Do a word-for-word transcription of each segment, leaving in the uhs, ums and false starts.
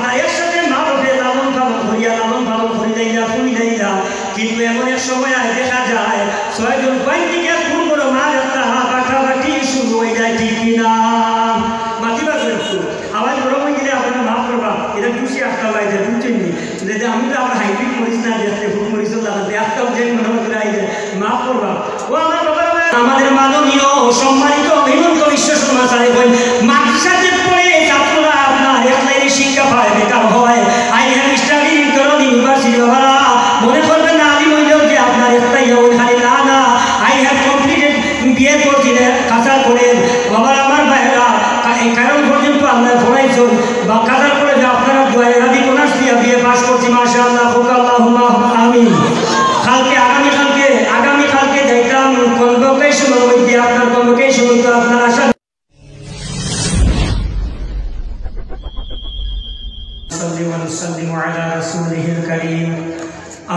আর একসাথে মা বাপে লালন পালন করিয়া, লালন পালন করিলাইলা, ফুরিলাইলা, কিন্তু এমন এক সময় আয় দেখা যায়, ছয়জন কয়েক দিকে কোন বড় মার একটা বাটাবাটি শুরু হয়ে যায়, ঠিক কি না? মাতিবা তো একটু, আওয়াজ গরম হয়ে গেলে আপনারা মাফ করবা, এটা খুশি একটা লাগে, বুঝছেন নি? যে, যে আমি তো আমার হাইব্রিড মরিচ না দেখতে, ফুল মরিচও লাগাতে, একটাও যে মনে হয় না, এই যে মাফ করবা। ও আমার বাবা, আমাদের মাননীয় সম্মানিত অভিনন্দ বিশ্ব শর্মা সাহেব, ওই মাদ্রাসাতে পড়ে ছাত্ররা আপনার এক লাইনে শিক্ষা পায়, বেকার হয়। I have studied in Karan University, বাবারা, মনে করবেন না আলিম হইলেও যে আপনার একটাই ওই খালি না, না, I have completed বিএ করছি, কাছাড় কলেজ, বাবার আমার ভাইরা, কা-, এই কারণ পর্যন্ত আল্লাহ পড়াইছেন, বা কাছাড় কলেজে আপনারা দোয়া এরাদি কোনাস দিয়া বিএ পাস করছি, মাশাআল্লাহ, হোক আল্লাহুম্মা আমিন। কালকে, আগামী কালকে, আগামী কালকে যাইতাম কনভোকেশনের মধ্যে, আপনার কনভোকেশন হইতো, আপনার আশা صل وسلم على رسوله الكريم.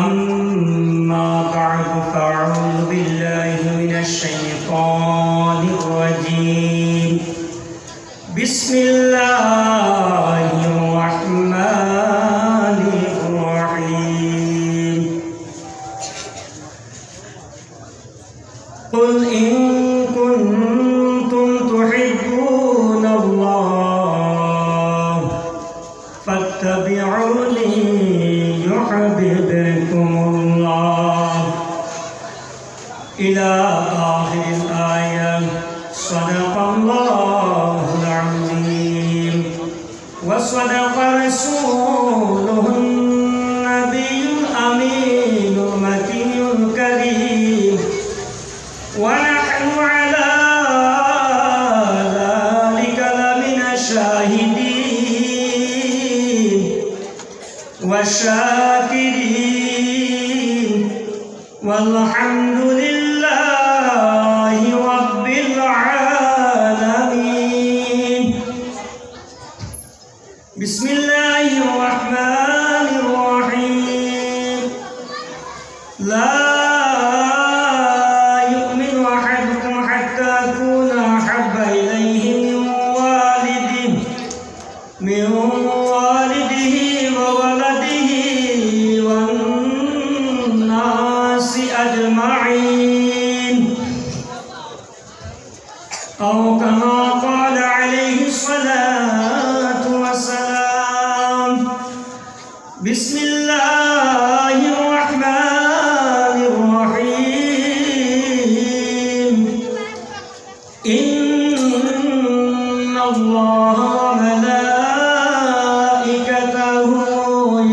أما بعد، فأعوذ بالله من الشيطان الرجيم. بسم الله الرحمن الرحيم. قل إن كنتم تحبون الله فاتبعوني يحببكم الله. إلى آخر الآية. صدق الله العظيم. وصدق رسوله النبي الأمين المكي الكريم. ونحن على ذلك لمن الشاهدين والشاكرين. والحمد لله رب العالمين. بسم الله الرحمن الرحيم. لا يؤمن أحدكم حتى أكون أحب إليه من والده، من والده وولده والناس أجمعين. أو كما قال عليه الصلاة والسلام. بسم الله الرحمن الرحيم. إن الله وملائكته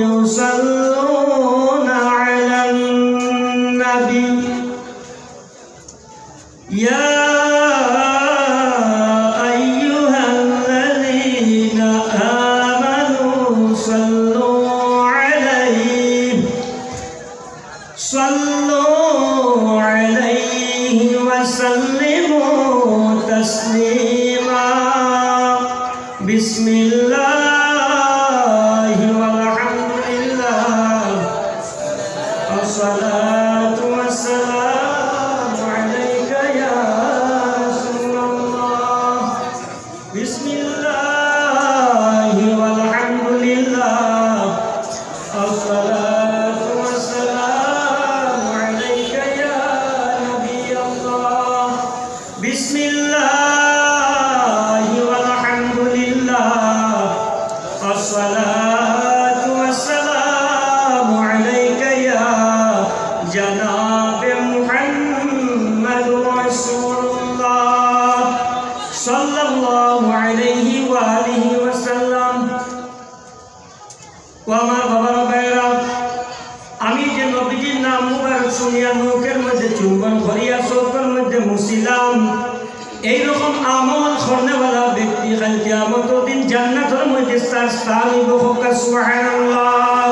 يصلون على النبي. يا أيها الذين آمنوا صلوا عليه، صلوا عليه وسلموا تسليما. بسم الله والحمد لله والصلاة والسلام عليك يا رسول الله. بسم الله والحمد لله والصلاة والسلام عليك يا نبي الله. بسم الله والحمد لله والصلاة والسلام عليك يا جناب محمد رسول الله صلى الله عليه وآله وسلم. ও আমার বাবার ভাইরা, আমি যে নবীজির নাম মুবারক শুনিয়া মুখের মধ্যে চুম্বন করিয়া চোখের মধ্যে মুছিলাম, এইরকম আমল করনেওয়ালা ব্যক্তি কাল কিয়ামতর দিন জান্নাতর মধ্যে তার স্থান অইবো। কউক্কা সুবহানাল্লাহ।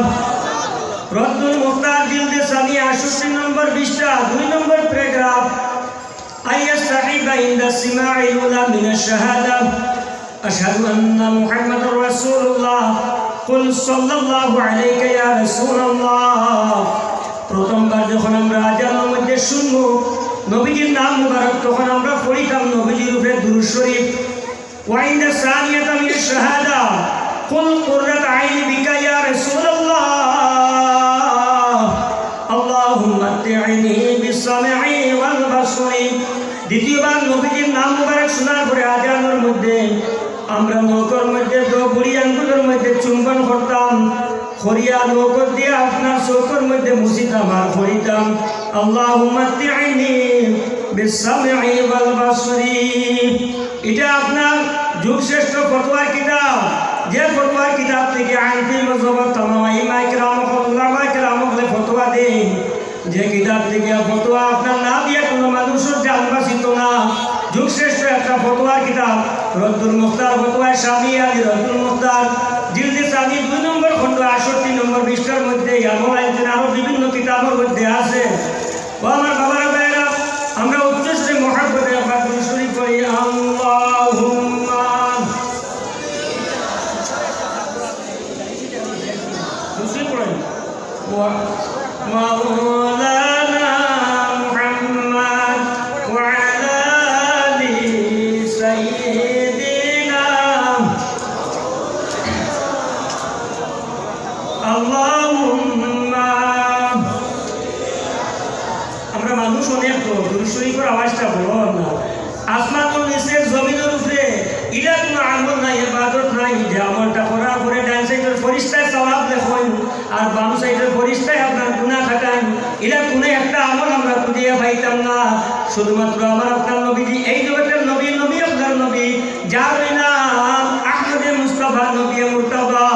রদ্দুল মুখতার জিলদে সানি আটষট্টি নম্বর পৃষ্ঠা, দুই নম্বর প্যারাগ্রাফ। أن يستحب عند السماع الأولى من الشهادة أشهد أن محمدا رسول الله، قل صلى الله عليك يا رسول الله। প্রথমবার যখন আমরা আজানের মধ্যে শুনবো নবীজির নাম মুবারক, তখন আমরা পড়িতাম নবীজির উপরে দুরূদ শরীফ। وعند الثانية من الشهادة قل قرة عين দ্বিতীয়বার নবীজির নাম মুবারক শোনার পরে আজানর মধ্যে আমরা নখর মধ্যে তো বুড়ি আঙ্গুলর মধ্যে চুম্বন করতাম, করিয়া নখ দিয়া আপনার চোখর মধ্যে মুছিতাম আর পড়িতাম, "আল্লাহুম্মা মাত্তি'নি বিস-সাম'i ওয়াল বাসরি।" এটা আপনার যুগশ্রেষ্ঠ ফতোয়ার কিতাব, যে ফতোয়ার কিতাব থেকে হানাফি মজহবর তামাম আইম্মায়ে কেরাম অকল, উলামায়ে কেরাম অকলে ফতোয়া দেইন, যে কিতাব থেকে ফতোয়া আপনার না দিয়া কোনো মানুষর জান বাঁচিত না। যুগশ্রেষ্ঠ একটা ফতোয়ার কিতাব, রদ্দুল মুখতার, ফতোয়া শামিয়া আলী রদ্দুল মুখতার, জিলদে সানি দুই নম্বর খণ্ড আটষট্টি নম্বর পৃষ্ঠার মধ্যে ইয়ামল আইনজীবী আরো বিভিন্ন কিতাবর মধ্যে আছে। ও আমার বাবারা ভাইরা, আমরা উচ্চ স্বরে মহব্বতে একবার দুরূদ শরীফ পড়ি, আল্লাহুম্মা। দুরূদ শরীফ পড়েন। ওয়া মাওলানা মুহাম্মদ ওয়া আলা আলি সাইয়্যিদিনা। আল্লাহুম্মা। আমরা মানুষ অনেক তো, দুরূদ শরীফর আওয়াজটা বড় না। আসমানর নিচে, জমিনর উপরে, ইলা কোনো আমল নাই, ইবাদত নাই, যে আমলটা করার পরে ডান সাইডর ফেরেশতায় সওয়াব লেখইন, আর বাম সাইডর ফেরেশতায় আপনার গুনাহ কাটাইন। ইলা কোনো একটা আমল আমরা খুঁজিয়া পাইতাম না। শুধুমাত্র আমার আপনার নবীজি, এই জগতের নবী, নবী আপনার নবী, যার নাম আহমদে মুস্তাফা নবী মুর্তজা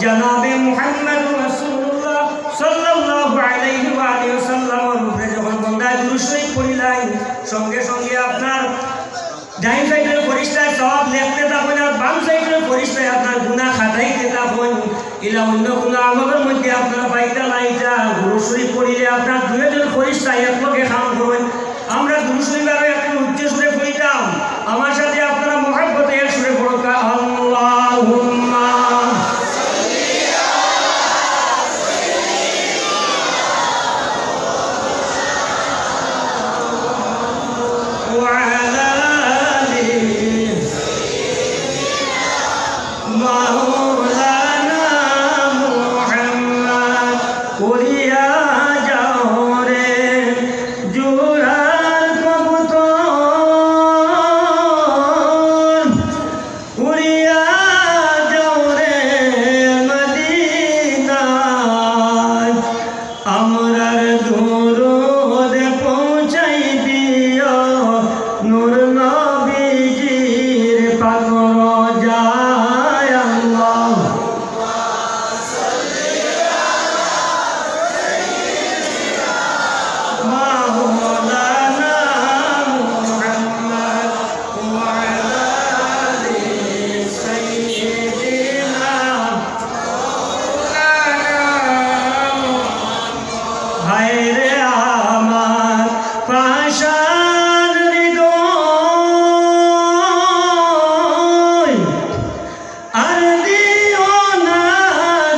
জনাবে মুহাম্মদ রাসূলুল্লাহ সাল্লাল্লাহু আলাইহি ওয়া আলিহি ওয়াসাল্লামর উপরে যখন বন্দায় দুরূদ শরীফ পড়িলাইন, সঙ্গে সঙ্গে আপনার ডাইন সাইডর ফেরেশতায় সওয়াব লেখতে থাকইন, আর বাম সাইডর ফেরেশতায় আপনার গুনাহ কাটাইতে থাকইন। ইলা অন্য কোনো আমলর মধ্যে আপনারা পাইতা না। ইটা দুরূদ শরীফ পড়িলে আপনার দুইজন ফেরেশতা একলগে কাম করইন। আমরা দুরূদ শরীফ আরো একটু উচ্চ সুরে পড়িতাম। আমার সাথে আপনারা মহব্বতে এক সুরে পড়ুক্কা, আল্লাহুম্মা ওয়া আলা আলি মাওলানা মুহাম্মদ। উড়িয়া যাও রে জোড়ার কবুতর, উড়িয়া যাও রে মদিনায়। আমরার দুরূদ পৌঁছাই দিও নূর নবীজির পাক রওজায়। আল্লাহুম্মা সাল্লি আলা সাইয়্যিদিনা মাওলানা মুহাম্মদ ওয়া আলা আলি সাইয়্যিদিনা হায়রে আমার পাষাণ হৃদয়, আর দিও না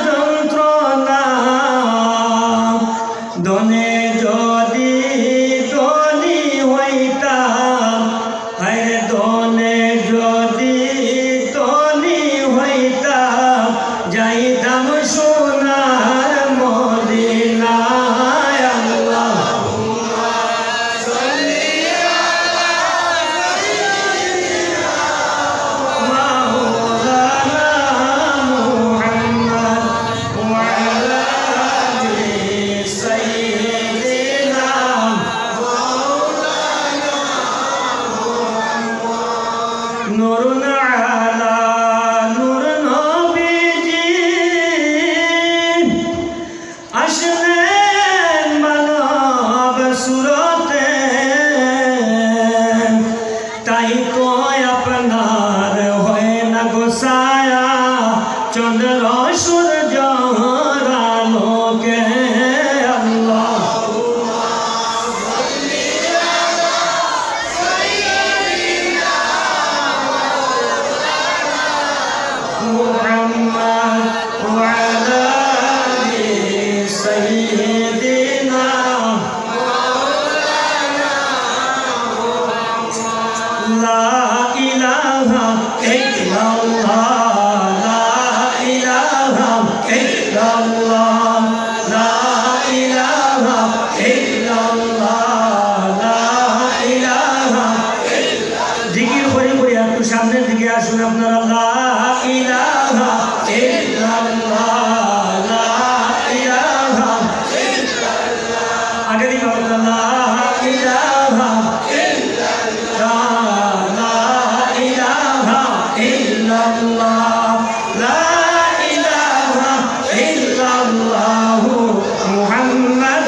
যন্ত্রণা। ধনে যদি ধনী হইতাম, হায়রে ধনে যদি ধনী হইতাম, যাইতাম সোনার মদিনায়। আল্লাহুম্মা সাল্লি আলা সাইয়্যিদিনা মাওলানা মুহাম্মদ ওয়া আলা আলি সাইয়্যিদিনা। নূরুন আলা নূর নবীজি আসলেন মানব সুরতে, তাই তো আপনার হয় না গো ছায়া চন্দ্র সূর্যর আলোকে। আল্লাহুম্মা সাল্লি আলা সাইয়্যিদিনা মাওলানা মুহাম্মদ ওয়া আলা আলি সাইয়্যিদিনা মাওলানা মুহাম্মদ। লা ইলাহা ইল্লাল্লাহ, লা ইলাহা ইল্লাল্লাহ, লা ইলাহা ইল্লাল্লাহ, লা ইলাহা إلا الله، لا إله إلا الله. আগে দিবা, لا إله إلا الله، لا إله إلا الله، لا إله إلا الله، محمد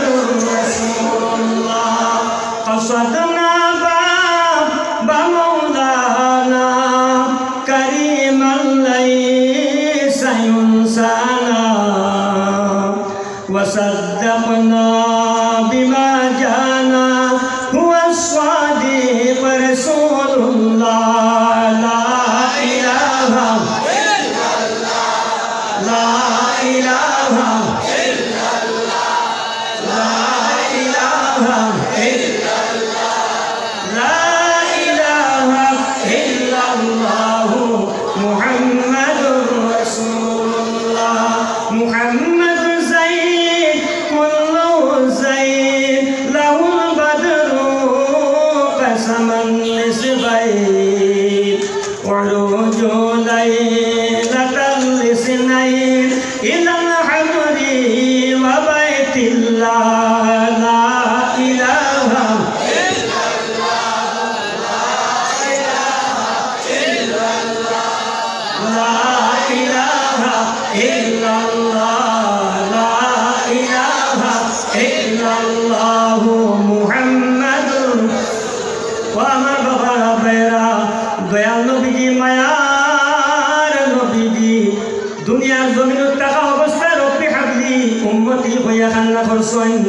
رسول الله. قصدنا باب مولانا كريما ليس ينسانا، وصدقنا بما جاءنا هو الصادق رسول الله. لا إله إلا الله، لا إله إلا الله، لا إله إلا الله، لا إله إلا الله، محمد رسول الله. محمد زين، كله زين، له البدر قسما نصفين، عروج ليلة الاثنين إلى الحضر وبيت الله. لا إله إلا الله، لا إله إلا الله، لا إله إلا الله، لا إله إلا الله، محمد। ও আমার বাবারা, ভাইরা, দয়াল নবীজি, মায়ার নবীজি, দুনিয়ার জমিনো থাকা অবস্থায় রব্বি হাবলি উম্মতি কইয়া কান্না করছইন।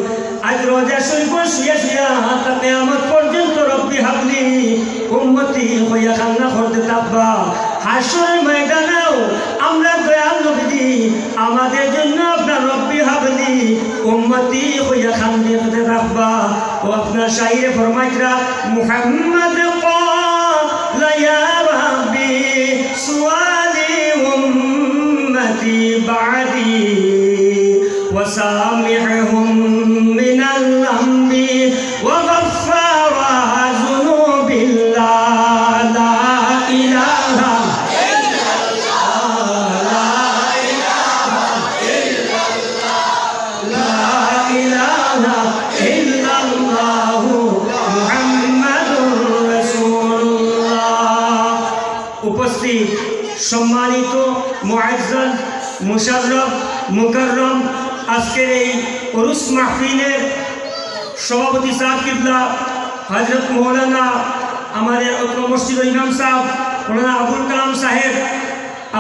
আজ রওজা শরীফো শুইয়া শুইয়া তা কিয়ামত পর্যন্ত রব্বি হাবলি উম্মতি কইয়া কান্না করতে থাকবা। হাশরর ময়দানেও আমরা দয়াল নবীজি আমাদের জন্য আপনার রব্বি হাবলি উম্মতি কইয়া কান্দিতে থাকবা। ও আপনার শাইরে ফরমাইতরা, محمد قال يا ربي سؤالي أمتي بعدي وسامحهم من الذنب وغفار ذنوب الله. لا إله إلا الله، لا إله إلا الله، لا إله إلا الله، محمد رسول الله। উপস্থিত সম্মানিত মুআজ্জাজ, মুশাররফ, মুকাররম, আজকের এই উরুস মাহফিলের সভাপতি সাহেব কিবলা, হযরত মাওলানা, আমাদের অত্র মসজিদর ইমাম সাহেব, মাওলানা আবুল কালাম সাহেব,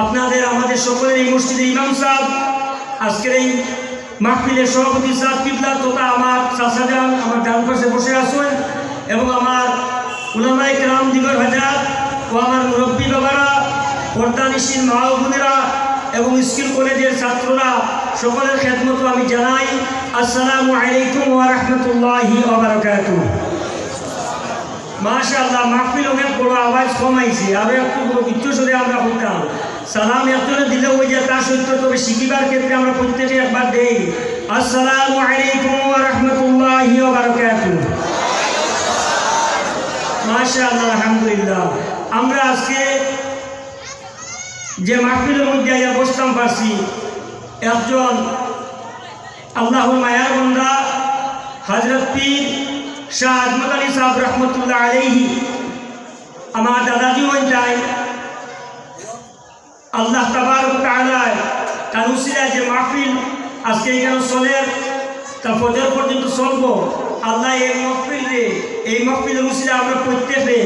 আপনাদের, আমাদের সকলের এই মসজিদের ইমাম সাহেব, আজকের এই মাহফিলের সভাপতি সাহেব কিবলা তথা আমার চাচা যান আমার ডান পাশে বসে আছেন, এবং আমার উলামায়ে কেরাম দিগর হযরত ও আমার মুরব্বী বাবারা, পর্দানিশীন মা ও বোনেরা এবং স্কুল কলেজের ছাত্ররা, সকলের খেদমতো আমি জানাই আসসালামু আলাইকুম ওয়া রাহমাতুল্লাহি ওয়া বারাকাতুহু। মাশাআল্লাহ, মাহফিল অনেক বড়, আওয়াজ কম আইছে, আরো একটু বড় উচ্চ স্বরে আমরা করতাম। সালাম একজনে দিলে অই যায় তা সত্য, তবে শিখিবার ক্ষেত্রে আমরা প্রত্যেকে একবার দেই, আসসালামু আলাইকুম ওয়া রাহমাতুল্লাহি ওয়া বারাকাতুহু। মাশাআল্লাহ, আলহামদুলিল্লাহ। আমরা আজকে যে মাহফিলের মধ্যে আইয়া বসতাম পারছি, একজন আল্লাহর মায়ার বান্দা হযরত পীর শাহ আজমত আলী সাহেব রহমতুল্লাহ আলাইহি, আমার দাদাজি অইন তাই। আল্লাহ তাবারক ওয়া তাআলা তান উসিলায় যে মাহফিল আজকে এখানে চলের, তা ফজর পর্যন্ত চলবো। আল্লাহ এই মাহফিল রে, এই মাহফিলের উসিলায় আমরা প্রত্যেকরে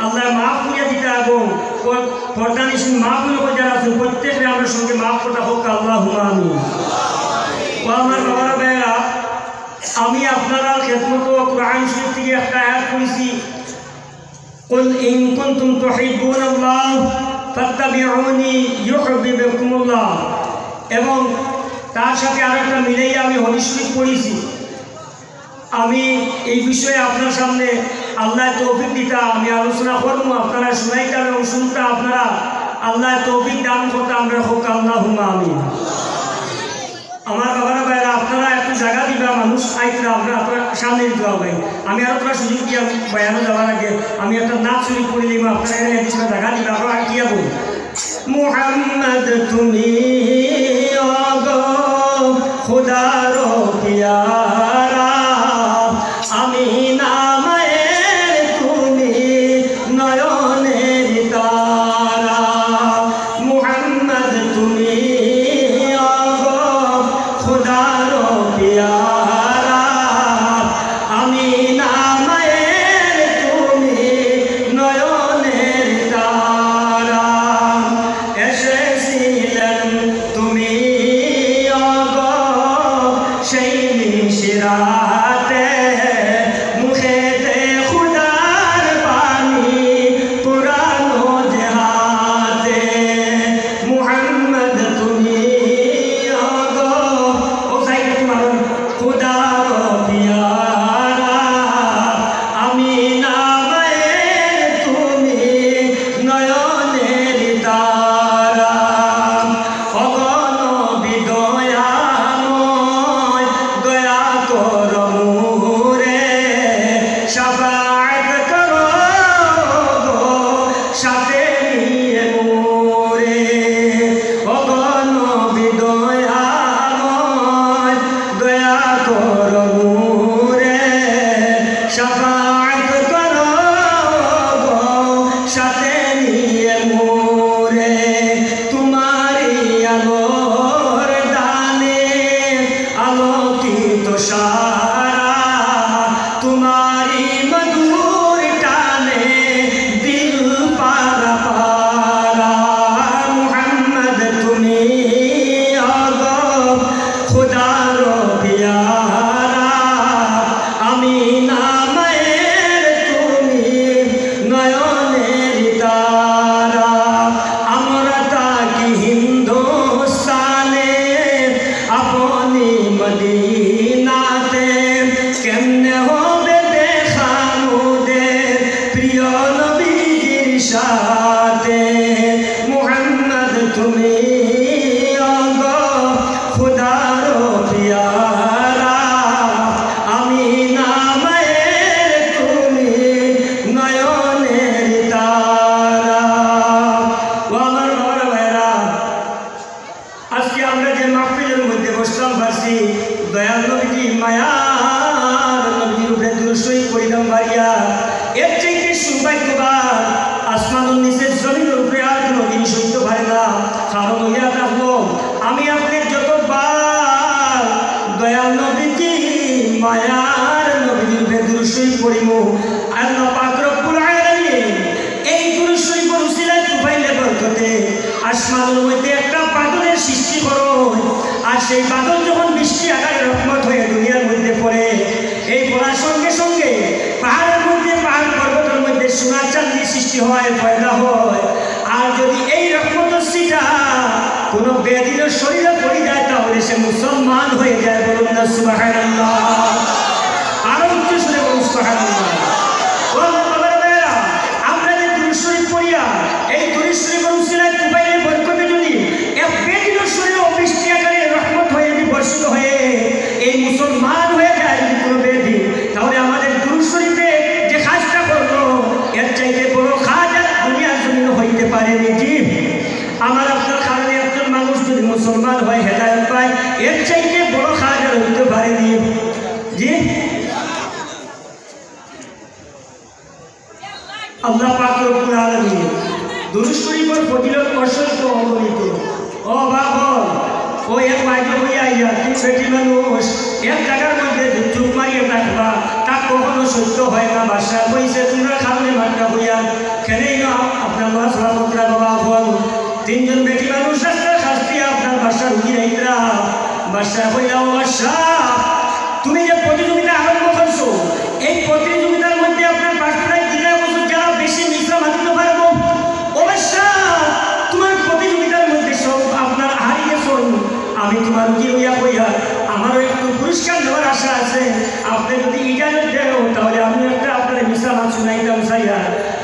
আল্লাহ মাফ করিয়া দিতা এবং পর-, পর্দানিশীন মা বোন যারা আছেন প্রত্যেকরে আমরা সঙ্গে মাফ করতা হোক, আল্লাহুম্মা আমিন। ও আমার বাবারা ভাইয়েরা, আমি আপনারার খেদমতো কোরআন শরীফ থেকে একটা আয়াত পড়ছি, قل إن كنتم تحبون الله فاتبعوني يحببكم الله। এবং তার সাথে আরো একটা মিলাইয়া আমি হাদিস শরীফ পড়ছি। আমি এই বিষয়ে আপনার সামনে আল্লাহ তৌফিক দিতা আমি আলোচনা করমু, আপনারা শুনাইতা এবং শুনতা, আপনারা আল্লাহ তৌফিক দান করতা, আমরা হোক আল্লাহুম্মা আমিন। আমার বাবারা ভাইরা, আপনারা একটু জাগা দিবা, মানুষ আইতরা, আমরা আপনারা সামনে দিবা ভাই। আমি আরো একটা সুযোগ দিয়া বয়ানো যাওয়ার আগে আমি একটা নাচ শুরু করি দিবা, আপনারা এখানে একটু জাগা দিবা, আপনারা আটিয়া বই। মুহাম্মদ তুমি ওগো খুদার পিয়ারা, আমিনা মায়ের তুমি নয়নের তারা। মুহাম্মদ তুমি ওগো খুদার পিয়ারা, আমিনা মায়ের তুমি নয়নের তারা। এসেছিলেন তুমি ওগো সেই নিশিরাতে, মুখেতে খুদার বাণী পুরানো যে হাতে। মুহাম্মদ তুমি ওগো, ও সাইড মারুন, খুদার পিয়ারা, আমিনা মায়ের তুমি নয়নের তারা। ওগো নবী দয়াময়, দয়া করো মোরে, শাফাআত করো গো, সাথে নিয়ে মোরে। ওগো নবী দয়াময়, দয়া করো মোরে, শাফাআত করো গো, সাথে নিয়ে মোরে। তোমারই আলোর দানে আলোকিত সারা, তোমারই মধুর টানে দিল পারা পারা। মুহাম্মদ তুমি ওগো খুদার পিয়ারা, আমিনা মায়ের তুমি নয়নের তারা। আমরা থাকি হিন্দুস্তানে, আপনি মদিনাতে, কেমনে হবে দেখা মোদের প্রিয় নবীজির সাথে? মুহাম্মদ তুমি ওগো খুদার পিয়ারা, আমিনা মায়ের তুমি নয়নের তারা। ও আমার বাবার ভাইরা, আজকে আমরা যে মাহফিলের মধ্যে বসতাম পারছি, দয়াল নবীজি, মায়ার নবীজির উপরে দুরূদ শরীফ পড়িতাম পারিয়া, এর চাইতে সৌভাগ্যবান আসমানের নিচে জমিনের উপরে আর কোনো জিনিস হইতে পারে না। কারণ হইয়া থাকলো, আমি আপনি যতবার দয়াল নবীজি, মায়ার নবীজির উপরে দুরূদ শরীফ পড়িমু, আল্লাহ পাক রব্বুল আলামিন এই দুরূদ শরীফের উসিলায় তুফাইলে বরকতে আসমানের মধ্যে একটা বাদলের সৃষ্টি করো, আর সেই বাদল যখন বৃষ্টি আকারে রহমত হয়ে দুনিয়ার মধ্যে পড়ে, এই পড়ার সঙ্গে সঙ্গে পাহাড়ের মধ্যে, পাহাড় পর্বতের মধ্যে সোনা চান্দি সৃষ্টি হয়, পয়দা হয়। আর যদি এই রহমতের ছিটা কোনো বেদিনের শরীরে পড়ি যায়, তাহলে সে মুসলমান হয়ে যায়। বলুন না সুবহানাল্লাহ। আরো উচ্চ সুরে বলুন সুবহানাল্লাহ। ও আমার বাবার ভাইয়েরা, আমরা যে দুরূদ শরীফ পড়িয়া, এই দুরূদ শরীফের উসিলায় তুফাইলে বরকতে যদি এক বেদিনের শরীরে বৃষ্টি আকারে রহমত হয়ে যদি বর্ষিত হয়ে এই মুসলমান হয়ে যায় যদি কোনো বেদিন, তাহলে আমাদের দুরূদ শরীফে যে কাজটা করলো, এর চাইতে বড় কাজ আর দুনিয়ার জমিনে হইতে পারেনি। জি, আমার আপনার কারণে একজন মানুষ যদি মুসলমান হয়, হেদায়েত পায়, এর চাইতে বড় কাজ আর হইতে পারেনি। জি, আল্লাহ পাক রব্বুল আলামিন, দুরূদ শরীফের ফজিলত অসংখ্য অগণিত। ও বাবা, ও এক বাইরে হইয়া আইয়া, তিন বেটি মানুষ এক জায়গার মধ্যে চুপ মারিয়া থাকবা, তা কখনো সত্য হয় না। বাদশা কইছে, তোমরা কারণে মাত্রা হইয়া, খেলেই না আপনার মাছ ভাবুকরা বাবা বল। তিনজন বেটি মানুষ রাস্তার কাছ দিয়া আপনার বাদশার উকিল আইতরা। বাদশা কইলা, ও বাদশা, তুমি যে প্রতিযোগিতা আরম্ভ করছো, এই প্রতিযোগিতার মধ্যে আপনার পার্টনার জিতে বলছো, যারা বেশি মিছা মাতিতে পারবো। ও বাদশা, তোমার প্রতিযোগিতার মধ্যে সব আপনার হারিয়ে গেছো। আমি তোমার উকিল হইয়া কইয়া, আমারও একটু পুরস্কার নেওয়ার আশা আছে। আপনি যদি ইজাজত দেন, তাহলে আমি একটা আপনার মিছা মাত শুনাইতাম চাইয়া।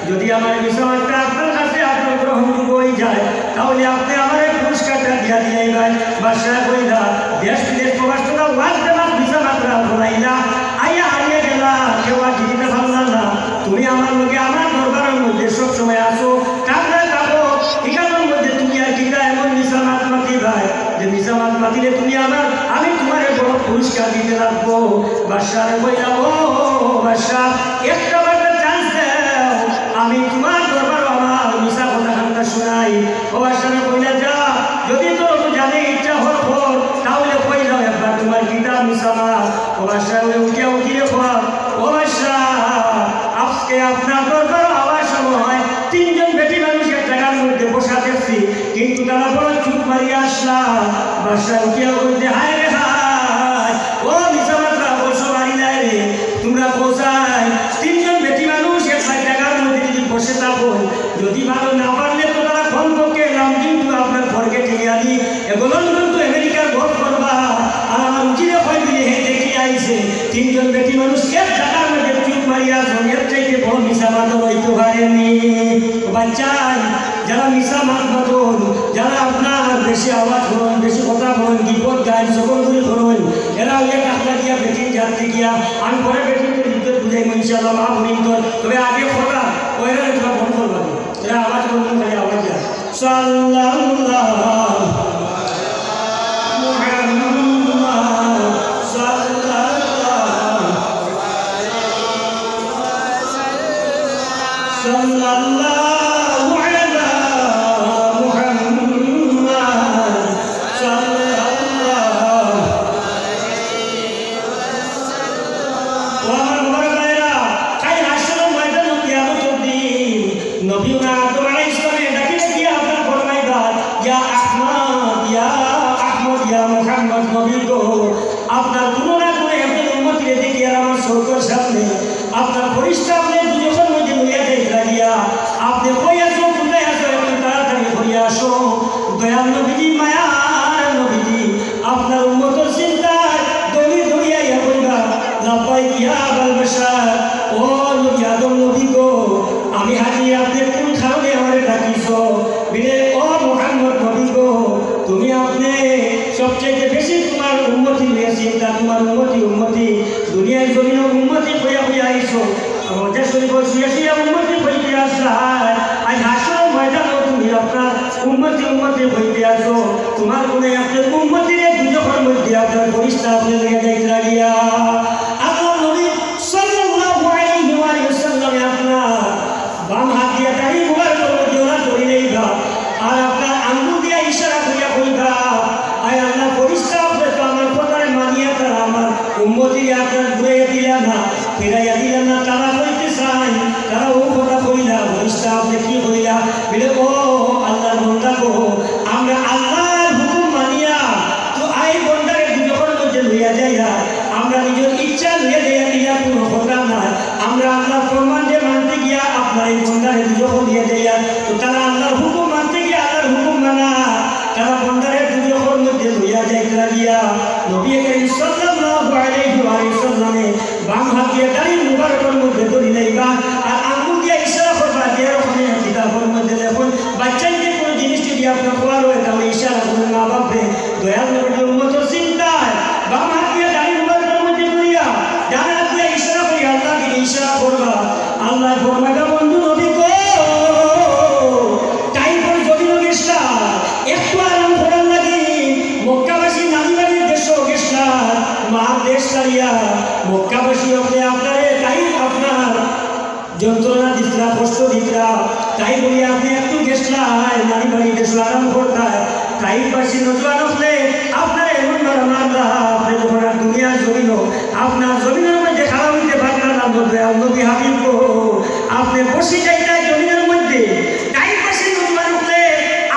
যদি আমার মিছা মাতটা আপনার কাছে আপনার গ্রহণযোগ্য হয়ে যায়, তাহলে আপনি আমার এই পুরস্কারটা দিয়া দিয়ে ভাই। বাদশা কইলা, দেশ বিদেশ প্রবাস তোরা ওয়াজ দেওয়া মিছা মাতরা বলাইলা, আইয়া হারিয়ে গেলা, কেউ আর জিততে পারলা না। তুমি আমার লগে আমার দরবারের মধ্যে সব সময় আসো, থাকলে থাকো, এখানের মধ্যে তুমি দিলে তুমি আমার, আমি তুমারে বড় পুরস্কার দিতে লাগবো। বাদশারে কইলা, "ও বাদশা, একটা বার chance দেও, আমি তুমার দরবারো আমার মিছা কথাখান হুনাই।" ও বাদশারে কইলা, "যা, যদি তোর তো জানে ইচ্ছা হর হর, তাইলে কই যাও একবার তুমার কিতা মিছা মাত।" ও বাদশা উঠিয়া উঠিয়া কয়, "ও বাদশা, আজকে আপনার দরবারো আওয়ার সময় তিনজন বেটি মানুষ এক জাগার মধ্যে বসা দেখছি, কিন্তু তারা বড় চুপ মারিয়া আছলা।" বাদশা উঠিয়া কইছে, "হায় রে হায়, ও মিছা মাতরা বলছো বাড়ি নাই রে, তুমরা কোথায়? তিনজন বেটি মানুষ এক জাগার মধ্যে যদি বসে থাকো, যদি ভালো না পারলে তো তারা কমপক্ষে নাম কিন্তু আপনার ফরকে ঠেকে আনি এগুলো কিন্তু আমেরিকার গপ করবা।" আর আমার উকিলে কয় দিলে হে দেখি আইছে, তিনজন বেটি মানুষ এক জাগার মধ্যে চুপ মারিয়া আছইন, এর চাইতে বড় মিছা মাত অইতে পারেনি। ও বাচ্চাই, যারা মিছা মাত মাতইন, যারা আপনার বেশি আওয়াজ করইন, বেশি কথা কইন, বিপদ গাইন, সকল করে করইন, এরা ওই কাকড়া দিয়া বেটিন জাততে গিয়া, আমি পরে বেটিন তো বিদ্যুৎ বুঝাই ইনশাআল্লাহ, মা বলিন তো, তবে আগে কথা, ওইরা তোরা বন্ধ করবা, এরা আওয়াজ করইন, খালি আওয়াজ যায়। সাল্লাল্লাহু মুহাম্মদ সাল্লাল্লাহু সাল্লাল্লাহু আলা মুহাম্মদ সাল্লাল্লাহু আলাইহি ওয়াসাল্লাম। ও আমার বাবার ভাইরা, কাইল হাশরর ময়দানো কিয়ামতর দিন নবীনা আদম আলাইহিস সালামে ডাকি ডাকি আপনার ফরমাইবা, "ইয়া আহমদ, ইয়া আহমদ, ইয়া মুহাম্মদ নবী গো, আপনার কোনো না কোনো একজন উম্মতিরে দেখি আর আমার চোখর সামনে আপনার ফরিস্তা আপনে দুজখর মধ্যে লইয়া যাইতরা গিয়া। আপনে কই আছো, কোথায় আছো, একটু তাড়াতাড়ি করিয়া আসো।" দয়াল নবীজি, মায়ার নবীজি, আপনার উম্মতর চিন্তায় দৌড়ি দৌড়ি আইয়া কইবা, "লাব্বাইক ইয়া আবাল বাশার, ও নবী আদম নবী গো, আমি হাজির, আপনে কোন কারণে আমারে ডাকিছো?" বিলে, "ও মুহাম্মদ নবী গো, তুমি আপনে সবচেয়ে বেশি তুমার উম্মতি লইয়া চিন্তা, তুমার উম্মতি, উম্মতি, দুনিয়ার জমিনো উম্মতি কইয়া কইয়া আইছো, রওজা শরীফো শুইয়া শুইয়া উম্মতি কইতে আছলায়, আইজ হাশরর ময়দানো তুমি আপনার উম্মতি, উম্মতি কইতে আছো, তুমার কোনো একজন উম্মতিরে দুজখর মধ্যে আপনার ফরিস্তা আপনে লইয়া যাইতরা গিয়া।" আপনার নবী সাল্লাল্লাহু আলাইহি ওয়া আলিহি ওয়াসাল্লামে আপনার বাম হাত দিয়া দাড়ি মুবারকর মধ্যে ওরা ধরি লইবা, আর আপনার আঙ্গুল দিয়া ইশারা করিয়া কইবা, "আয় আল্লাহ, ফরিস্তা আপনে তো আমার কথারে মানিয়া তারা আমার উম্মতিরে আপনার ঘুরাইয়া দিলা না, ফিরাইয়া দিলা না, তারা কইতে চায়, তারা ও কথা কইলা, ফরিস্তা আপনে কি কইলা?" বিলে, "ও আল্লাহর বান্দা গো, আমরা আল্লাহর হুকুম মানিয়া তো আই বান্দারে দুজখর মধ্যে লইয়া যাইরা, আমরা নিজর ইচ্ছা লইয়া যাইয়া দিলা কোনো কথা নাই। আমরা আল্লাহর ফরমান যে মানতে গিয়া আপনার এই বান্দারে দুজখো লইয়া যাইয়া, তো তারা আল্লাহর হুকুম মানতে গিয়া আল্লাহর হুকুম মানা, তারা বান্দারে দুজখর মধ্যে লইয়া যাইতরা গিয়া।" নবী করিম সাল্লাল্লাহু আলাইহি ওয়া সাল্লামে বাম হাত দিয়া দাড়ি মুবারকর মধ্যে ধরি লইবা, আর আঙ্গুল দিয়া ইশারা করবা, যে রকমে কিতাবর মধ্যে লেখইন, বাচ্চাইন্তে কোনো জিনিস যদি আপনার খোয়ার অয়, তাইলে ইশারা করইন মা বাপরে। দয়াল নবীর উম্মতর চিন্তায় বাম হাত দিয়া দাড়ি মুবারকর মধ্যে ধরিয়া, ডান হাত দিয়া ইশারা করি, আল্লাহর দিকে ইশারা করবা। আল্লায় ফরমাইবা, "বন্ধু নবী গো, তাইফর জমিনো গেছলা, একটু আরাম করার লাগি মক্কাবাসী নানি বাড়ির দেশো গেছলা, মার দেশ ছাড়িয়া মক্কাবাসী অকলে আপনারে তাইফ আপনার যন্ত্রণা দিতরা, কষ্ট দিতরা, তাই বলি আপনে একটু গেছলা, নানি বাড়ি গেছলা, আরাম করতা।" তাইফবাসী নজওয়ান অকলে আপনারে এমন মারা মারলা, আপনে যখন আর দুনিয়ার জমিনো, আপনার জমিনর মধ্যে খাড়া অইতে পারলা না, দয়াল নবী হাবিব গো, আপনে বসি যাইতা জমিনর মধ্যে। তাইফবাসী নজওয়ান অকলে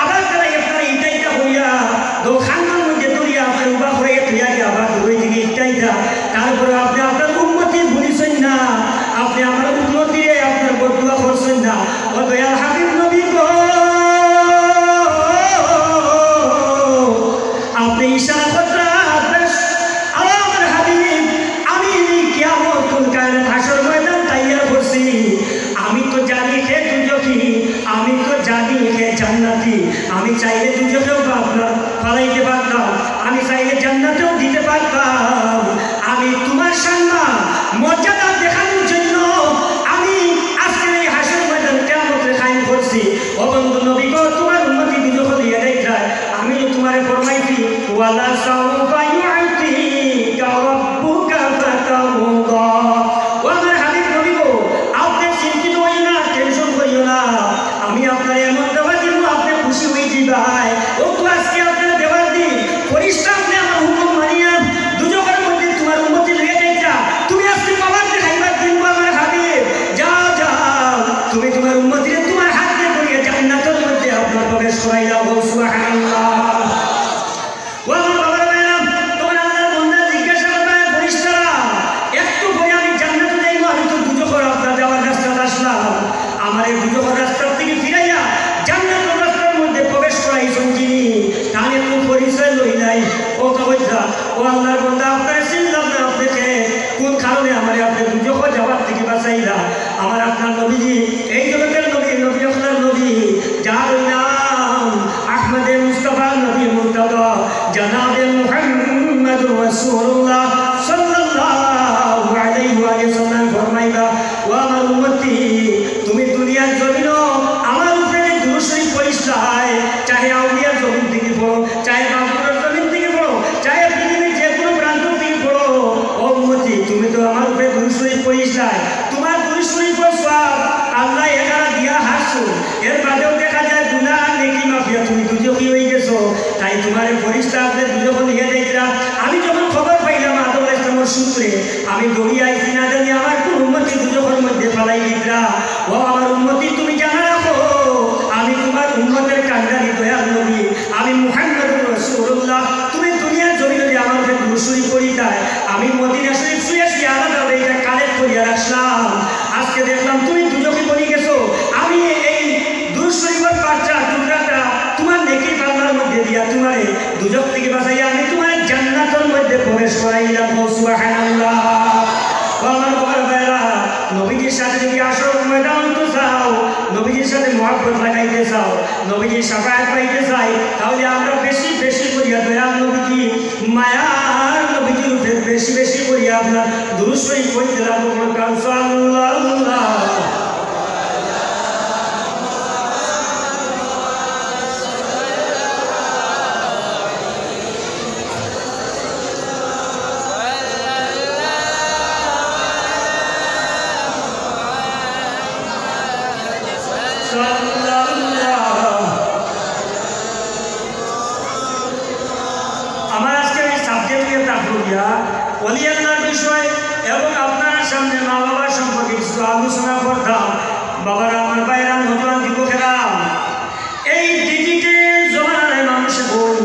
আবার তারা আপনারে ইটা ইটা করিয়া, দো খান্দর মধ্যে ধরিয়া আপনারে উবা করাইয়া থইয়া গিয়া আবার দূরই দিকে ইটা ইটা। তারপরে আপনে আপনার উম্মতি ভুলিছইন না, আপনে আমার উম্মতিরে আপনার বদদোয়া করছইন না। ও দয়াল হাবিব নবী গো, আপনে ইশারা করতা, বেশ, আমার হাবিব, আমি কিয়ামত কুন কায়নাত হাশর ময়দান তৈয়ার করছি। আমি তো জানি হে দুজখি, আমি তো জানি হে জান্নাতি। আমি চাইলে দুজখেও আপনার ফালাইতে পারতাম, আমি চাইলে জান্নাতেও দিতে পারতাম। আমি তুমার সম্মান মর্যাদা দেখানোর জন্য আমি আজকের এই হাশর ময়দান কিয়ামতরে কায়েম করছি। ও বন্ধু নবী গো, তুমার উম্মতি দুজখো লইয়া যাইতরায়, আমি তো তুমারে ফরমাইছি, ولسوف يعطيك ربك فترضى। ও আমার হাবিব নবী গো, আপনে চিন্তিত অইও না, টেনশন করিও না। আমি আপনারে এমন দেওয়া দিমু, আপনে খুশি অইযিবায়। ও তো আজকে আপনারে দেওয়ার দিন, ফিরিস্তা আপনে আমার হুকুম মানিয়া দুজখর মধ্যে তুমার উম্মতি লইয়া যাইতা। তুমি আজকে পাওয়ার দেখাইবার দিন গো আমার হাবিব। যাও, যাও, তুমি তুমার উম্মতিরে তুমার হাত দিয়া ধরিয়া জান্নাতর মধ্যে আপনার প্রবেশ করাইলাও গো, সুবহানাল্লাহ। ও আমার বাবার ভাইরা, তখন আল্লাহর বন্দা জিজ্ঞাসা করবা, "এ ফিরিস্তারা, একটু পরে আমি জান্নাতে যাইমু, আমি তো দুজখর রাস্তা যাওয়ার রাস্তাত আসলাম, আমারে দুজখর রাস্তার থাকি ফিরাইয়া জান্নাতর রাস্তার মধ্যে প্রবেশ করাইছইন যিনি, তান একটু পরিচয় লইলাই।" ও কইতা, "ও আল্লাহর বন্দা, আপনারে চিনলাম না, আপনে কে? কোন কারণে আমারে আপনে দুজখো যাওয়ার থাকি বাঁচাইলা?" আমার আপনার নবীজি, এই জগতের নবী, নবী আপনার নবী, যার নাম আহমদে মুস্তাফা নবী মুর্তজা, জনাবে মুহাম্মদুর রাসূলুল্লাহ সাল্লাল্লাহু আলাইহি ওয়া সাল্লাম ফরমাইবা, "ও আমার উম্মতি, তুমি দুনিয়ার জমিনো আমার উপরে দুরূদ শরীফ পড়িছলায়, চাহে আউলিয়ার জমিন থাকি পড়ো, চাহে বাবুরার জমিন থাকি পড়ো, চাহে পৃথিবীর যে কোনো প্রান্ত থাকি পড়ো, ও উম্মতি, তুমি তো আমার উপরে দুরূদ শরীফ পড়িছলায়, তুমার দুরূদ শরীফর সওয়াব আল্লায় এখানো দিয়া হারছইন, এর বাদেও দেখা যায় গুনাহ আর নেকি মাফিয়া তুমি দুজখি অইগেছো।" তাই তুমারে ফিরিস্তা আপনে দুজখো নিয়া যাইতরা। আমি যখন খবর পাইলাম আদম আলাইহিস সালামর সূত্রে, আমি দৌড়িয়া আইছি, না জানি আমার কোন উম্মতি দুজখর মধ্যে ফালাই দিতরা। ও আমার উম্মতি, তুমি জানা রাখো, আমি তুমার উম্মতের কান্ডারি দয়াল নবী, আমি মুহাম্মদুর রাসূলুল্লাহ। তুমি দুনিয়ার জমিনো যে আমার উপরে দুরূদ শরীফ পড়িতায়, আমি মদিনা শরীফ শুয়ে শুয়ে আলাদাভাবে এটা কালেক্ট করিয়া রাখলাম। আজকে দেখলাম তুমি দুজখি বনি গেছো, আমি এই দুরূদ শরীফর পার্চা টুকরাটা তুমার নেকির পাল্লার মধ্যে দিয়া তুমারে দুজখ থাকি বাঁচাইয়া আমি তুমারে জান্নাতর মধ্যে প্রবেশ করাইলাম। কও সুবহানাল্লাহ। ও আমার বাবার ভাইরা, নবীজির সাথে যদি আসল ময়দান হইতে চাও, নবীজির সাথে মহব্বত লাগাইতে চাও, নবীজির শাফাআত পাইতে চাই, তাহলে আমরা বেশি বেশি করিয়া দয়াল নবীজি, মায়ার নবীজির উপরে বেশি বেশি করিয়া আপনার দুরূদ শরীফ পড়তে লাগবো। বলুন, সাল্লাল্লাহু আমার আজকের এই সাবজেক্ট নিয়ে তাকবুরিয়া, ওলি আল্লাহর বিষয় এবং আপনার সামনে মা বাবার সম্পর্কে কিছু আলোচনা করতাম। বাবারা, আমার ভাইরা, নওজোয়ান যুবকেরা, এই ডিজিটাল জমানার মানুষ এখন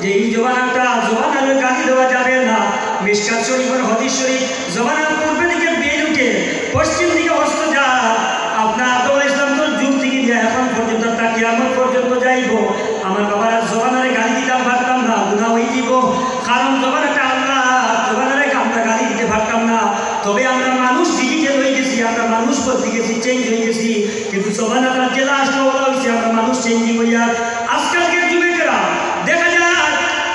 যে এই জমানাটা, জমানারে গালি দেওয়া যাবে না। মিশকাত শরীফের হাদিস শরীফ, জমানার পূর্ব দিকে বেইল উঠে, পশ্চিম দিকে অস্ত যায়। আপনার আদম আলাইহিস সালামর যুগ থাকি দিয়া এখন পর্যন্ত, তা কিয়ামত পর্যন্ত যাইবো। আমার বাবারা, জমানারে গালি দিতাম পারতাম না, গুনাহ অইযিবো। কারণ জমানাটা আল্লাহ, জমানারে আমরা গালি দিতে পারতাম না। তবে আমরা মানুষ ডিজিটাল অইগেছি, আমরা মানুষ বদলি গেছি, চেঞ্জ অইগেছি। কিন্তু জমানাটা যে লাস্ট অইছে, আমরা মানুষ চেঞ্জ অইয়া আজকালকার যুবকেরা দেখা যায়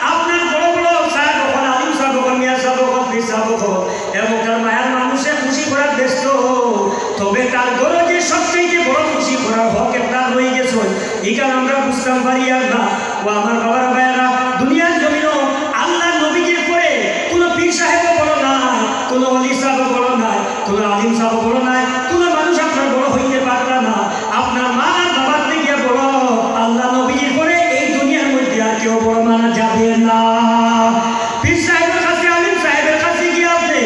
আপনার বড় বড় সাহেব অকল, আলিম সাহেব অকল, মিয়া সাহেব অকল, পীর সাহেব অকল, এবং তার মায়ার মানুষে খুশি করার ব্যস্ত। তবে তার ঘরো যে সবচেয়ে বড় খুশি করার হক একটা রয়ে গেছে, ইখান আমরা বুঝতাম পারি আর না। ও আমার বাবার ভাইরা, দুনিয়ার জমিনো আল্লাহর নবীজির পরে কোনো পীর সাহেবও বড় নায়, কোনো ওলি সাহেবও বড় নায়, কোনো আলিম সাহেবও বড় নায়, কোনো মানুষ আপনার বড় হইতে পারতা না। আপনার মা আর বাবার থেকে বড় আল্লাহর নবীজির পরে এই দুনিয়ার মধ্যে আর কেউ বড় মানা যাবে না। পীর সাহেবের কাছে, আলিম সাহেবের কাছে গিয়া আপনে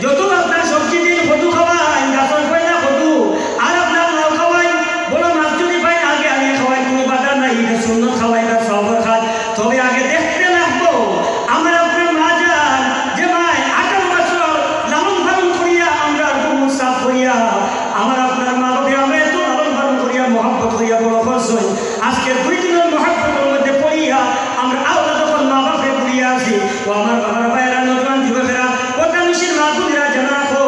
যত আপনার সবজি দিন কদু খাওয়াইন, গাছর পয়লা কদু, আর আপনার লাউ খাওয়াইন, বড় মাছ যদি পাইন, আগে আগে খাওয়াইন, কোনো বাধা নাই, এটা সুন্নত খাওয়াইবার সওয়াবর কাজ। তবে আগে দেখতে লাগবো, আমার আপনার মা যান, যে মায় আঠারো বছর লালন পালন করিয়া, আমরা ঘুম সাফ করিয়া, আমার আপনার মা বাপে আমরা এত লালন পালন করিয়া, মহব্বত করিয়া বড় করছইন, আজকে দুই দিনের মহব্বতের মধ্যে পড়িয়া আমরা আওলাদ অকল মা বাপরে ভুলিয়া আছি। ও আমার বাবার ভাইরা, নওজোয়ান যুবকেরা, পর্দানশীন মা বোনেরা, জানা রাখো,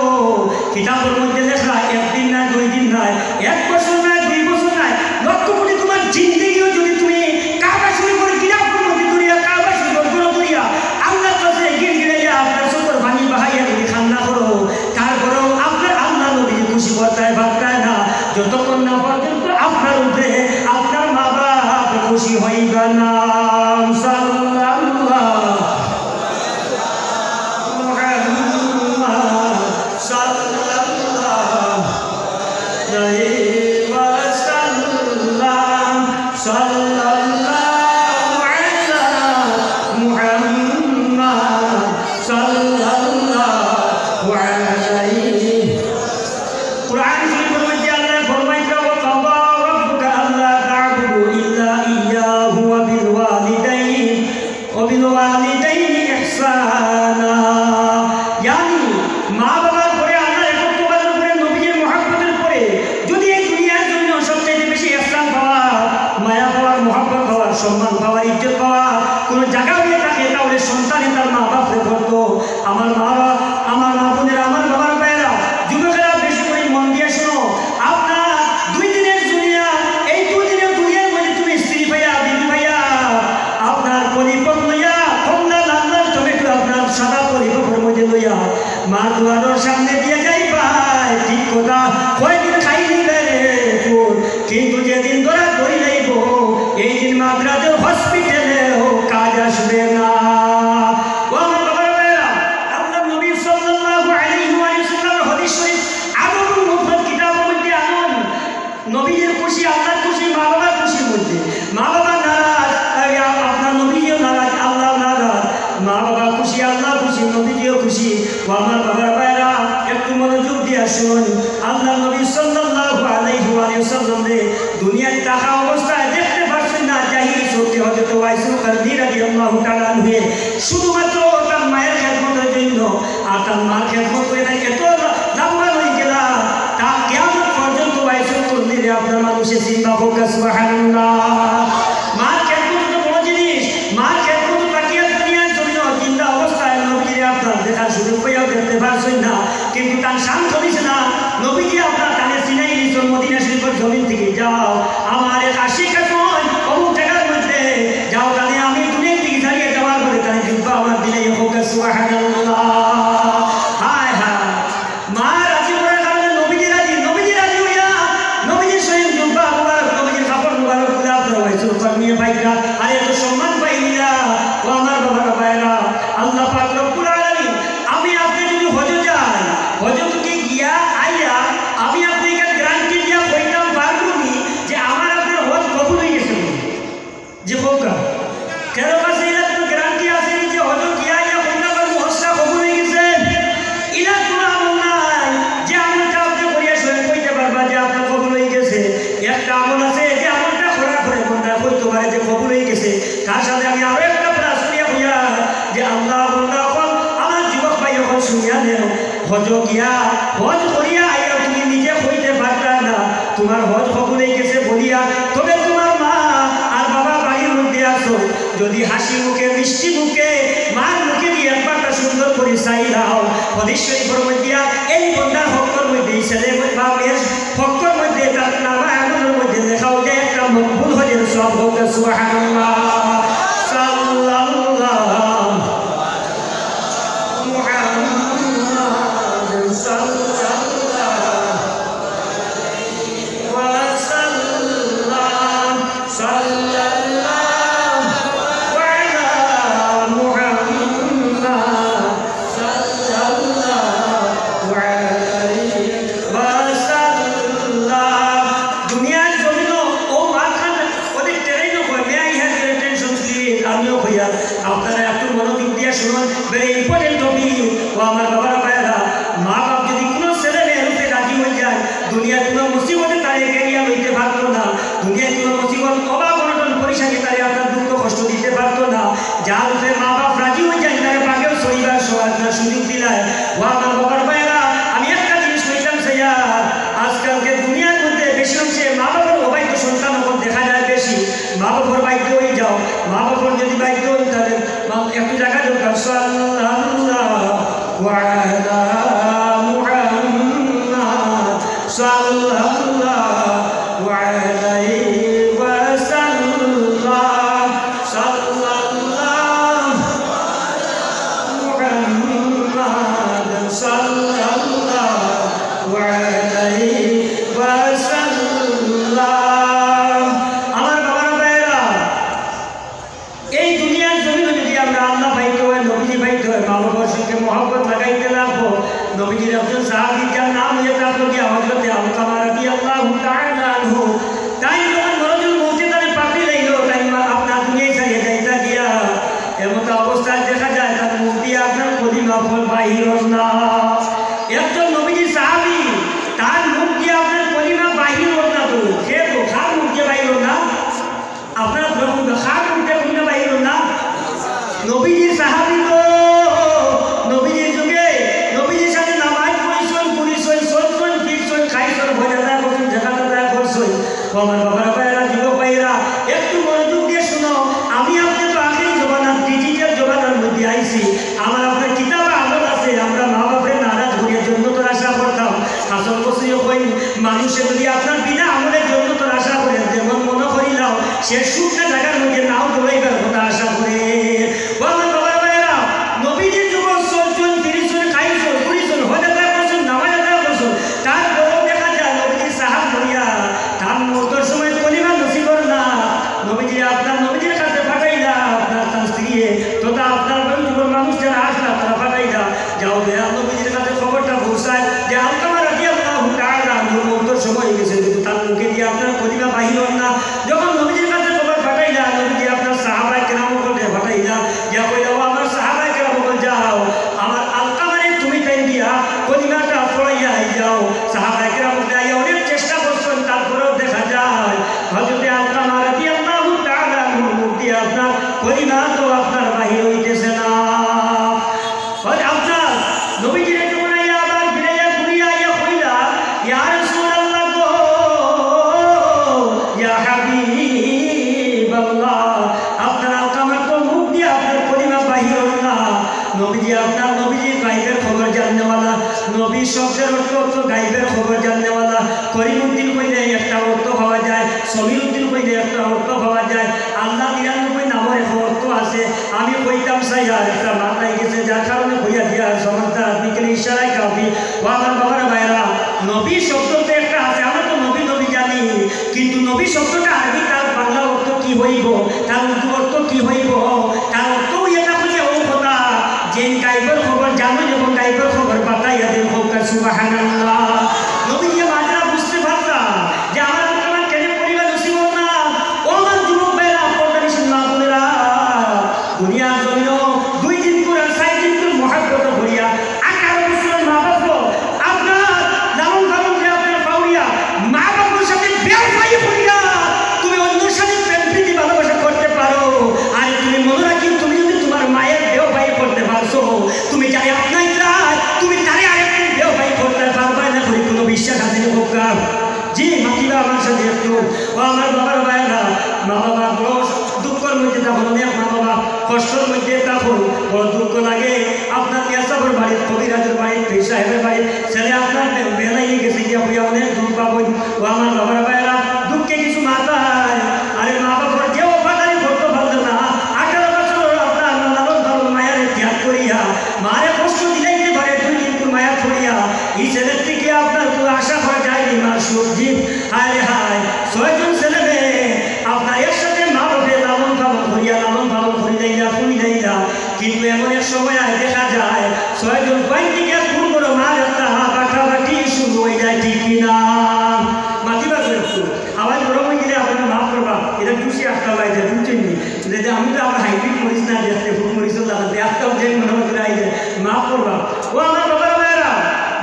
কিতাবর মধ্যে লেখা একদিন নায়, দুই দিন নায়, এক বছর নায়, দুই বছর নায়, লক্ষ কোটি তোমার জিন্দেগিও যদি তুমি কাবা শরীফর গিলাফর মধ্যে ধরিয়া, কাবা শরীফর ঘরো ধরিয়া, আল্লাহর কাছে গিড়গিড়াইয়া আপনার চোখর পানি বাহাইয়া যদি কান্না করো, তারপরেও আপনার আল্লাহর নবী খুশি করতে পারতা না, যতক্ষণ না পর্যন্ত আপনার উপরে আপনার মা বাপ খুশি হইবা না। সাল্লাল্লাহু ওয়ালিদাইনি ইহসানা। ইয়ানি, মা বাবার পরে, আল্লাহর একত্ববাদের পরে, নবীজির মহব্বতের পরে, যদি এই দুনিয়ার জন্য সবচেয়ে বেশি ইহসান পাওয়া, মায়া পাওয়ার, মহব্বত পাওয়ার, সম্মান পাওয়ার, ইজ্জত পাওয়ার কোনো জায়গা হয়ে থাকে, তাহলে সন্তানে তার মা বাপরে করতো। আমার মা বাবা, আমার মা বোনেরা, আমার বাবার ভাইয়েরা, যুবকেরা, বেশি করে মন দিয়ে শোনো। আপনার দুই দিনের দুনিয়া, এই দুই দিনের দুনিয়ার মধ্যে তুমি স্ত্রী পাইয়া, বিবি পাইয়া, আপনার পলিপক লইয়া, কমলা লাল লাল টমেটো আপনার সাদা পলিপকের মধ্যে লইয়া, মার দুয়ারর সামনে দিয়া যাইবায়, ঠিক কথা, কয়দিন খাইলি রে পুত, কিন্তু যেদিন ধরা ধরি লাইব, এই দিন মাদ্রাজের হসপিটালেও কাজ আসবে না। ও আমার বাবার ভাইয়েরা, আল্লাহর নবী সাল্লাল্লাহু আলাইহি ওয়া সাল্লামের হাদিস শরীফ আদবুল মুফরাদ কিতাবের মধ্যে আনইন, নবীজির খুশি, আল্লাহর খুশি, মা বাবার খুশির মধ্যে। মা বাবা নারাজ, আরে আ-, আপনার নবীজিও নারাজ, আল্লাহ নারাজ। মা বাবা খুশি, আল্লাহ খুশি, নবীজিও খুশি। ও আমার বাবার ভাইয়েরা, একটু মনোযোগ দিয়া শুনুন। আল্লাহর নবী সাল্লাল্লাহু আলাইহি ওয়া সাল্লামরে দুনিয়াত থাকা অবস্থায় দেখতে পারছইন না, জাহিলি সূরতে হযরত ওয়াইসুল কারনী রাদিয়াল্লাহু তাআলা আনহু শুধুমাত্র তার মায়ের খেদমতের জন্য। আর তার মার খেদমত করে তাই এত লা-, লাভবান হয়ে গেলা, তা কিয়ামত পর্যন্ত ওয়াইসুল কারনীরে আপনার মানুষে চিনবা। হোক সুবহানাল্লাহ। মার খেদমত তো বড় জিনিস, মার খেদমত বাকি আর দুনিয়ার জন্য জিন্দা অবস্থায় নবীজিরে আপনার দেখার সুযোগ পেয়েও দেখতে পারছইন না, কিন্তু তার শান কমিছে না। নবীজি আপনার তানে চিনাই দিছইন মদিনা শরীফের জমিন থেকে, যাও, আমার এক আশিক আছে অমুক জায়গার মধ্যে, যাও, তানে আমি দুনিয়া থেকে ছাড়িয়ে যাওয়ার পরে তানে জুব্বা আমার দিলে, হোক সুবহানাল্লাহ। হায় হায়। মা রাজি করার কারণে নবীজি রাজি, নবীজি রাজি হইয়া নবীজির শরীফ জুব্বা মুবারক, নবীজির কাপড় মুবারক গুলা আপনার ওয়াইসুল কারনীয়ে পাইলা, আর এত সম্মান পাইলা। ও আমার বাবার ভাইয়েরা, আল্লাহ পাক রব্বুল আলামিন, আমি আপনি যদি হজো যাই, হজো থেকে গিয়া আইয়া আমি আপনি এখানে গ্যারান্টি দিয়া কইতাম পারবো নি যে আমার আপনার হজ কবুল হয়ে গেছে নি? যে হোক, কেন কাছে এটা কোনো গ্যারান্টি আছে নি যে হজো গিয়া আইয়া কইতাম পারবো হজটা কবুল হয়ে গেছে? এটা কোনো আমল নাই যে আমলটা আপনি করিয়া স্বয়ং কইতে পারবা যে আপনার কবুল হয়ে গেছে। একটা আমল আছে যে আমলটা করার পরে বন্দায় কইতে পারে যে কবুল হয়ে গেছে। তার সাথে আমি আরো একটা প্লাস করিয়া কইয়া যে আল্লাহ বন্দা অকল, আমার যুবক ভাই অকল শুনিয়া নেও, হজ গিয়া, হজ করিয়া আইয়া তুমি নিজে কইতে পারতা না তোমার হজ কবুল হয়ে গেছে বলিয়া, তবে তোমার মা আর বাবা বাড়ির মধ্যে আছো, যদি হাসি মুখে মিষ্টি মুখে মার মুখে দিয়ে একবারটা সুন্দর করে চাইলাও, হাদিস শরীফের মধ্যে এই বন্দার হকর মধ্যে, এই ছেলে বা মেয়ের হকর মধ্যে, তার নামা আমলের মধ্যে লেখা হয়ে যায় একটা মকবুল হজের সওয়াব। হোক সুবহানাল্লাহ। সাল্লাল্লাহু মুহাম্মাদ সাল্লাল্লাহু আলাইহি ওয়াসাল্লাম। সাল্লাল্লাহু আলা মুহাম্মাদ সাল্লাল্লাহু আলাইহি ওয়াসাল্লাম। দুনিয়ার জমিনো ও মাঝখানে ওদের ট্রেনও কয়, may I have your attention please? আমিও কইয়া, আপনারা একটু মনোযোগ দিয়া শুনুন, very important topic। ও আমার বাবারা ভাইয়েরা, মা বাপ যদি কোনো ছেলে মেয়ের উপরে রাজি হয়ে যায়, দুনিয়ার কোনো মুসিবতে তারে এড়িয়ে লইতে পারতো না, দুনিয়ার কোনো মুসিবত, অভাব, অনটন, পরিশানি তারে আপনার দুঃখ কষ্ট দিতে পারতো না। যার উপরে মা বাপ রাজি হয়ে যায়, তারে পাকেও সইবার সমাজ না সুযোগ দিলায়। ও আমার বাবার ভাইয়েরা, আমি একটা জিনিস কইতাম চাইয়ার, আজকালকে দুনিয়ার মধ্যে বেশি অংশে মা বাবার অবাধ্য সন্তান অকল দেখা যায় বেশি। মা বাবার বাধ্য হয়ে যাও, মা বাবার যদি বাধ্য হই তাহলে মা একটু জায়গা দরকার। সাল্লাল্লাহু আলা মুহাম্মাদ সাল্লাল্লাহু আলাইহি ওয়াসাল্লাম। সাল্লাল্লাহু আলা মুহাম্মাদ সাল্লাল্লাহু আলাইহি ওয়াসাল্লাম। আমার বাবারা ভাইয়েরা, এই দুনিয়ার জমিনো যদি আমরা আল্লাহ পাইতে হয়, নবীজি পাইতে হয়, মা বাবার সঙ্গে মহব্বত লাগাইতে লাগবো। নবীজির একজন সাহাবী, যার নাম হয়ে থাকলো গিয়া হযরতে আলকামা রাদিয়াল্লাহু তাআলা আনহু। তাই যখন মরজুল মৌতে তারে পাকড়ি লাইলো, তাই মা আপনার দুনিয়ায় ছাড়িয়ে যাইতা গিয়া, এমতো অবস্থায় দেখা যায় তার মুখ দিয়ে আপনার কলিমা ফল বাহির হল না। একজন নবীজি সাহাবী, তার মুখ দিয়ে আপনার কলিমা বাহির হল না। তো সে তো কার মুখ দিয়ে বাহির হল না? আপনারা ধরুন তো, কার মুখ দিয়ে কলিমা বাহির হল না? নবীজির সাহাবী তো নবীজির যুগে নবীজির সাথে নামাজ পড়ছইন, ঘুরছইন, চলছইন, ফিরছইন, খাইছইন, হজ আদায় করছইন, যাকাত আদায় করছইন। ও আমার বাবারা, ভাইরা, যুবক ভাইরা, একটু মনোযোগ দিয়া শুনো। আমি আপনে তো আখেরি জমানার, ডিজিটাল জমানার মধ্যে আইছি। আমার আপনার কিতাব আমল আছে, আমরা মা বাপরে নারাজ করিয়া জন্নতর আশা করতাম। হাসান বসরি কইন, মানুষে যদি আপনার বিনা আমলে জন্নতর আশা করে, যেমন মনে করিলাও, সে শুকনা জাগার মধ্যে নাও দৌড়াইবার কথা আশা করে। ও আমার বাবারা, ভাইরা, নবীজির যুগে চলছইন, ফিরছইন, খাইছইন, ঘুরছইন, হজ আদায় করছইন, নামাজ আদায় করছইন, তারপরেও দেখা যায় নবীজির সাহাব ধরিয়া তান মউতর সময় কলিমা নসিব অর না। নবীজি আপনার, নবীজির কাছে পাঠাইলা আপনার তান স্ত্রীয়ে, তথা আপনার বন্ধুর মানুষ যারা আসলা, তারা পাঠাইলা, যাও দয়াল নবীজির কাছে খবরটা পৌঁছায় যে আলকামা রাদিয়াল্লাহু তাআলা আনহুর মউতর সময় অই গেছে, কিন্তু তান মুখে দিয়া আপনার কলিমা বাহির অর না। যখন নবীজির কাছে খবর পাঠাইলা, নবীজি আপনার সাহাবায়ে কেরাম অকলরে পাঠাইলা, গিয়া কইলা, "ও আমার সাহাবায়ে কেরাম অকল, যাও, আমার আলকামারে তুমি তাইন দিয়া কলিমাটা পড়াইয়া আই যাও।" সাহাবায়ে কেরাম অকলে আইয়া অনেক চেষ্টা করছইন, তারপরেও দেখা যায় হযরতে আলকামা রাদিয়াল্লাহু তাআলা আনহুর মুখ দিয়া আপনার কলিমা তো আপনার বাহির অইতেছে না। হযরত আপনার নবীজিরে যখন আইয়া আবার ফিরাইয়া ঘুরিয়া আইয়া কইলা, "ইয়া রাসূলুল্লাহ গো, ইয়া হাবিবাল্লাহ, আপনার আলকামার তো মুখ দিয়া আপনার কলিমা বাহির অর না।" নবীজি আপনার, নবীজি গাইবের খবর জাননেওয়ালা। নবী শব্দের অর্থ অইলো গাইবের খবর জাননেওয়ালা। করিমউদ্দিন কইলে একটা অর্থ পাওয়া যায়, সমীরউদ্দিন কইলে একটা অর্থ পাওয়া যায়। আল্লাহ নিরানব্বই নামর এক অর্থ আছে। আমি কইতাম চাই আর একটা মাত আই গেছে, যার কারণে কইয়া দিয়া সমস্ত আদমিকে ইশারায় কাফি। ও আমার বাবারা, ভাইরা, নবী শব্দ তো একটা আছে, আমরা তো নবী নবী জানি, কিন্তু নবী শব্দটা আরবি তার বাংলা অর্থ কি হইব, তার উর্দু অর্থ কি হইব, তার অর্থ অইয়া থাকলে ও কথা যে গাইবের খবর জানইন এবং গাইবের খবর বাতাইয়া দেইন, কউক্কা সুবহানাল্লাহ। নবীজি মাত্র বুঝতে পারতা যে আমার আলকামার কেনে কলিমা নসিব অর না। ও আমার যুবক ভাইরা, পর্দানিশীন মা বোনেরা, দুনিয়ার জমিনো দুই দিন করে আর চাইর দিন করে মহব্বত করিয়া আঠারো বছরের মা বাপ আপনার লালন পালন করে আপনার পাউরিয়া মা বাপর সাথে বেয়াদবি করিয়া তুমি অন্যর সাথে প্রেম প্রীতি ভালোবাসা করতে পারো। আর তুমি মনে রাখিও, তুমি যদি তোমার মায়ের বেয়াদবি করতে পারছো, তুমি যারে আপনাইত্রায়, তুমি তারে আরেকদিন বেয়াদবি করতে পারবায় না করি কোনো বিশ্বাস আছে নি কউক্কা? জি, মাতিবা আমার সাথে একটু। ও আমার বাবারা, ভাইরা, মা বাবা বড় দুঃখর মধ্যে থাকইন, অনেক মা বাবা কষ্টর মধ্যে থাকইন, বড় দুঃখ লাগে। আপনার মিয়া সাবর বাড়িত, কবিরাজর বাড়িত, পীর সাহেবের বাড়িত ছেলে আপনার বে-, বেলাই গেছে গিয়া কইয়া অনেক দুঃখ পাবইন। ও আমার বাবারা, ভাইরা, দুঃখে কিছু মাথায়, আরে মা বাবার যে ওফাদারি করতে পারলো না, আঠারো বছর আপনার লালন পালন মায়ারে ত্যাগ করিয়া, মারে কষ্ট দিলাইতে পারে দুই দিন তো মায়া করিয়া, এই ছেলের থেকে আপনার কোনো আশা করা যায়নি, মার সুখ জীব। হায় রে হায়, ছয়জন ছেলে মেয়ে আপনার একসাথে মা বাপে লালন পালন করিয়া, লালন পালন করিলাইলা, ফুইলাইলা, কিন্তু এমন এক সময় আয় দেখা যায় ছয়জন কয়েক দিকে কোন বড় মার একটা বাটাবাটি শুরু হয়ে যায়, ঠিক কিনা? মাতিবা তো একটু, আওয়াজ গরম হয়ে গেলে আপনারা মাফ করবা, এটা খুশি আসতে হয়, এটা বুঝছেন নি? যে, যে আমি তো আবার হাইব্রিড মরিচ না, দেখতে খুব মরিচও লাগাতে, আজকাল যে মনে হচ্ছে আই যে, মাফ করবা। ও আমার বাবারা, ভাইরা,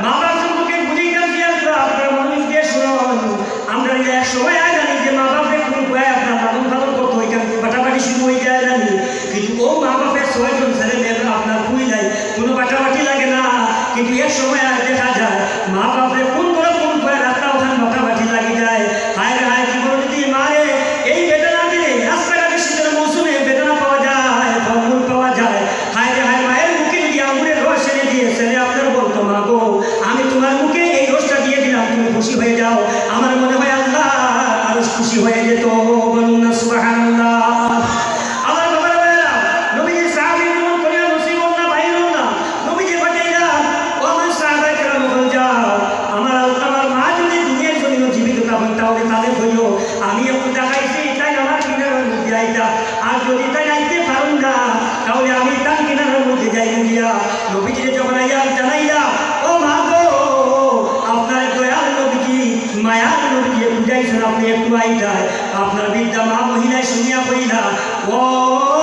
মা বাপ সম্পর্কে বুঝেই যাচ্ছি আমরা, আপনারা মনোযোগ দিয়ে শুনুন। আমরা যে এক সময় আয় জানি যে মা বাপে কোন কয় আপনার লালন পালন করতে হয়, কারণ বাটাবাটি শুরু হয়ে যায় জানি। কিন্তু ও মা বাপের ছয়জন ছেলে মেয়ে আপনার ফুইলাই, কোনো বাটাবাটি লাগে না। কিন্তু এক সময় আয় দেখা যায় মা বাপে কোন করে কোন কয় রাস্তা ওখান বাটাবাটি লাগি যায়। হায় রে হায়, জীবন যদি মারে এই বেদনা দিলে রাস্তাঘাটে শীতের মৌসুমে বেদনা পাওয়া যায়, ফলমূল পাওয়া যায়। হায় রে হায়, মায়ের মুখে যদি আঙুরের রস এনে দিয়ে ছেলে আপনার বলতো, "মা গো, আমি তোমার মুখে এই রসটা দিয়ে দিলাম, তুমি খুশি হয়ে যাও।" আমার মনে হয় আল্লাহ আরো খুশি হয়ে যেত। বলুন না সুবহানাল্লাহ। আমার বাবারা, ভাইরা, নবীজির সাহাবী যেমন করিয়া নসিব অর না, বাহির অর না, নবীজি পাঠাইলা, "ও আমার সাহাবায়ে কেরাম অকল, যাও, আমার আলকামার মা যদি দুনিয়ার জমিনো জীবিত থাকইন, তাহলে তারে কইও, আমি একটু দেখাইছি, তাইন আমার কিনারার মধ্যে আইতা। আর যদি তাইন আইতে পারইন না, তাহলে আমি তান কিনারার মধ্যে যাইমু গিয়া।" নবীজিরে যখন আইয়া জানাইলা, "ও মা গো, আপনার দয়াল নবীজি, মায়ার নবীজি বুঝাইছেন, আপনি একটু আইতা।" আপনার বৃদ্ধা মা মহিলায় শুনিয়া কইলা, "ও